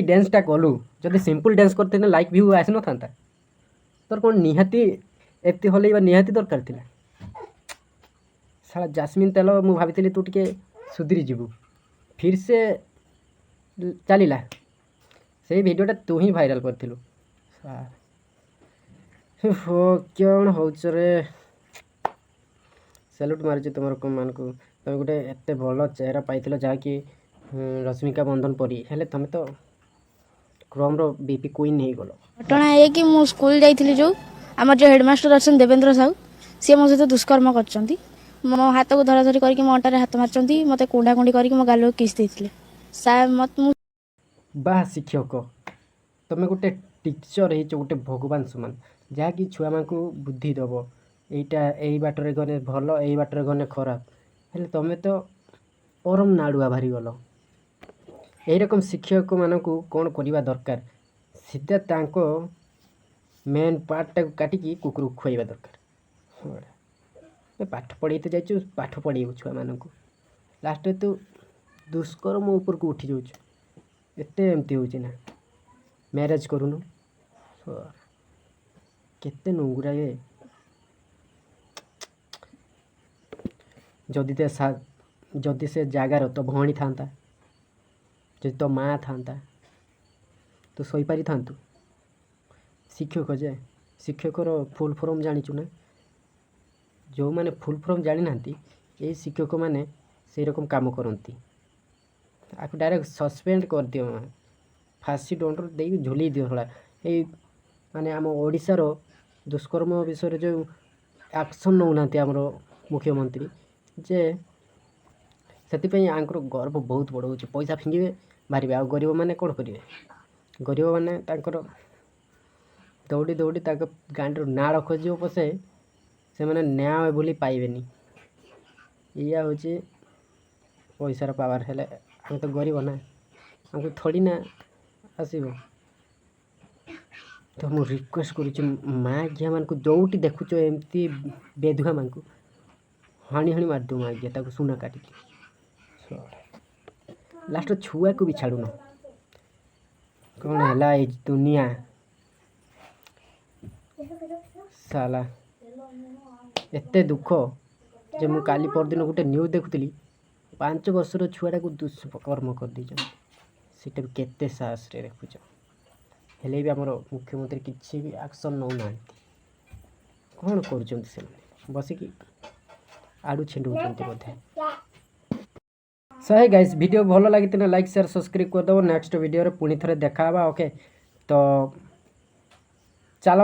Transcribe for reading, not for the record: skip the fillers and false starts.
ଡ୍ୟାନ୍ସଟା କଲୁ, ଯଦି simple dance କରିଥିଲେ ଲାଇକ୍ ଭ୍ୟୁ ଆସିନଥାନ୍ତା? ତୋର କ'ଣ ନିହାତି ଏତେ ହଲେଇବା ନିହାତି ଦରକାର ଥିଲା? ଶାଳା ଜାସ୍ମିନ୍ ତେଲ, ମୁଁ ଭାବିଥିଲି ତୁ ଟିକେ ସୁଧୁରି ଯିବୁ, ଫିର୍ ସେ ଚାଲିଲା। ସେଇ ଭିଡ଼ିଓଟା ତୁ ହିଁ ଭାଇରାଲ୍ କରିଥିଲୁ। ହୋ, କ'ଣ ହଉଛ ରେ? ସାଲ୍ୟୁଟ୍ ମାରୁଛି ତୁମର ମାନଙ୍କୁ। ତମେ ଗୋଟେ ଏତେ ଭଲ ଚେହେରା ପାଇଥିଲ, ଯାହାକି ରଶ୍ମିକା ମନ୍ଦନ ପରି, ହେଲେ ତମେ ତ କ୍ରମର ବିପି କୁଇନ୍ ହେଇଗଲ। ଘଟଣା ଏଇଆ କି ମୁଁ ସ୍କୁଲ ଯାଇଥିଲି, ଯେଉଁ ଆମର ଯେଉଁ ହେଡ଼ମାଷ୍ଟର ଅଛନ୍ତି ଦେବେନ୍ଦ୍ର ସାହୁ, ସିଏ ମୋ ସହିତ ଦୁଷ୍କର୍ମ କରିଛନ୍ତି। ମୋ ହାତକୁ ଧରାଧରି କରିକି ମୋ ଅଣ୍ଟାରେ ହାତ ମାରିଛନ୍ତି। ମୋତେ କୁଣ୍ଡା କୁଣ୍ଡି କରିକି ମୋ ଗାଲକୁ କିସ୍ ଦେଇଥିଲେ ସାର୍ ମତେ। ମୁଁ ବାह ଶିକ୍ଷକ, ତମେ ଗୋଟେ ଟିଚର୍ ହେଇଛ, ଗୋଟେ ଭଗବାନ ସମାନ, ଯାହାକି ଛୁଆମାନଙ୍କୁ ବୁଦ୍ଧି ଦେବ, ଏଇଟା ଏଇ ବାଟରେ ଗଲେ ଭଲ, ଏଇ ବାଟରେ ଗଲେ ଖରାପ। ହେଲେ ତମେ ତ ପରମ ନାଡ଼ୁଆ ବାହାରିଗଲ। ଏଇରକମ ଶିକ୍ଷକମାନଙ୍କୁ କ'ଣ କରିବା ଦରକାର? ସିଧା ତାଙ୍କ ମେନ୍ ପାର୍ଟଟାକୁ କାଟିକି କୁକୁରକୁ ଖୁଆଇବା ଦରକାର। ଏ ପାଠ ପଢ଼େଇ ତ ଯାଇଛୁ, ପାଠ ପଢ଼େଇବୁ ଛୁଆମାନଙ୍କୁ, ଲାଷ୍ଟରେ ତୁ ଦୁଷ୍କର୍ମ ଉପରକୁ ଉଠି ଯାଉଛୁ। ଏତେ ଏମିତି ହେଉଛି ନା ମ୍ୟାରେଜ୍ କରୁନୁ? କେତେ ନୁଙ୍ଗୁରା ଏ। ଯଦି ସେ ଜାଗାର ତୋ ଭଉଣୀ ଥାନ୍ତା, ଯଦି ତୋ ମା ଥାନ୍ତା, ତୁ ସହିପାରିଥାନ୍ତୁ? ଶିକ୍ଷକ ଯେ, ଶିକ୍ଷକର ଫୁଲ୍ ଫର୍ମ ଜାଣିଛୁ ନା? ଯେଉଁମାନେ ଫୁଲ୍ ଫର୍ମ ଜାଣିନାହାନ୍ତି, ଏଇ ଶିକ୍ଷକମାନେ ସେଇ ରକମ କାମ କରନ୍ତି। ଆକୁ ଡାଇରେକ୍ଟ ସସ୍ପେଣ୍ଡ କରିଦିଅ, ଫାଶୀ ଦଣ୍ଡ ଦେଇକି ଝୁଲେଇ ଦିଅ ଶଳା। ଏଇ ମାନେ ଆମ ଓଡ଼ିଶାର ଦୁଷ୍କର୍ମ ବିଷୟରେ ଯେଉଁ ଆକ୍ସନ୍ ନେଉନାହାନ୍ତି ଆମର ମୁଖ୍ୟମନ୍ତ୍ରୀ ଯେ, ସେଥିପାଇଁ ୟାଙ୍କର ଗର୍ବ ବହୁତ ବଡ଼ ହେଉଛି। ପଇସା ଫିଙ୍ଗିବେ, ବାହାରିବେ। ଆଉ ଗରିବମାନେ କ'ଣ କରିବେ? ଗରିବମାନେ ତାଙ୍କର ଦୌଡ଼ି ଦୌଡ଼ି ତାଙ୍କ ଗାଣ୍ଡିରୁ ନାଳ ଖସିଯିବ ପଛେ, ସେମାନେ ନ୍ୟାୟ ବୋଲି ପାଇବେନି। ଏଇଆ ହେଉଛି ପଇସାର ପାୱାର। ହେଲେ ଆମେ ତ ଗରିବ ନା, ଆମକୁ ଥୋଡ଼ି ନା ଆସିବ। ତ ମୁଁ ରିକ୍ୱେଷ୍ଟ କରୁଛି ମା ଝିଅମାନଙ୍କୁ, ଯେଉଁଠି ଦେଖୁଛ ଏମିତି ବେଧୁଆମାନଙ୍କୁ, ହାଣି ହାଣି ମାରିଦିଅ ମା ଝିଅ ତାକୁ ସୁନା କାଟିକି। ଲାଷ୍ଟ ଛୁଆକୁ ବି ଛାଡ଼ୁନ। କ'ଣ ହେଲା ଏଇ ଦୁନିଆ? ସାଲା ଏତେ ଦୁଃଖ ଯେ ମୁଁ କାଲି ପରଦିନ ଗୋଟେ ନ୍ୟୁଜ୍ ଦେଖୁଥିଲି, 5 ବର୍ଷର ଛୁଆଟାକୁ ଦୁଷ୍କର୍ମ କରିଦେଇଛନ୍ତି। ସେଇଟା ବି କେତେ ସାହସରେ ଦେଖୁଛ। ହେଲେ ବି ଆମର ମୁଖ୍ୟମନ୍ତ୍ରୀ କିଛି ବି ଆକ୍ସନ୍ ନେଉନାହାନ୍ତି। କ'ଣ କରୁଛନ୍ତି ସେମାନେ? ବସିକି ଆଡ଼ୁ ଛିଣ୍ଡଉଛନ୍ତି ବୋଧେ। ସो ହେ ଗାଇସ୍, ଭିଡ଼ିଓ ଭଲ ଲାଗିଥିଲେ ଲାଇକ୍, ସେୟାର, ସବସ୍କ୍ରାଇବ୍ କରିଦେବ। ନେକ୍ସଟ ଭିଡ଼ିଓରେ ପୁଣି ଥରେ ଦେଖା ହେବା। ଓକେ, ତ ଚାଲ।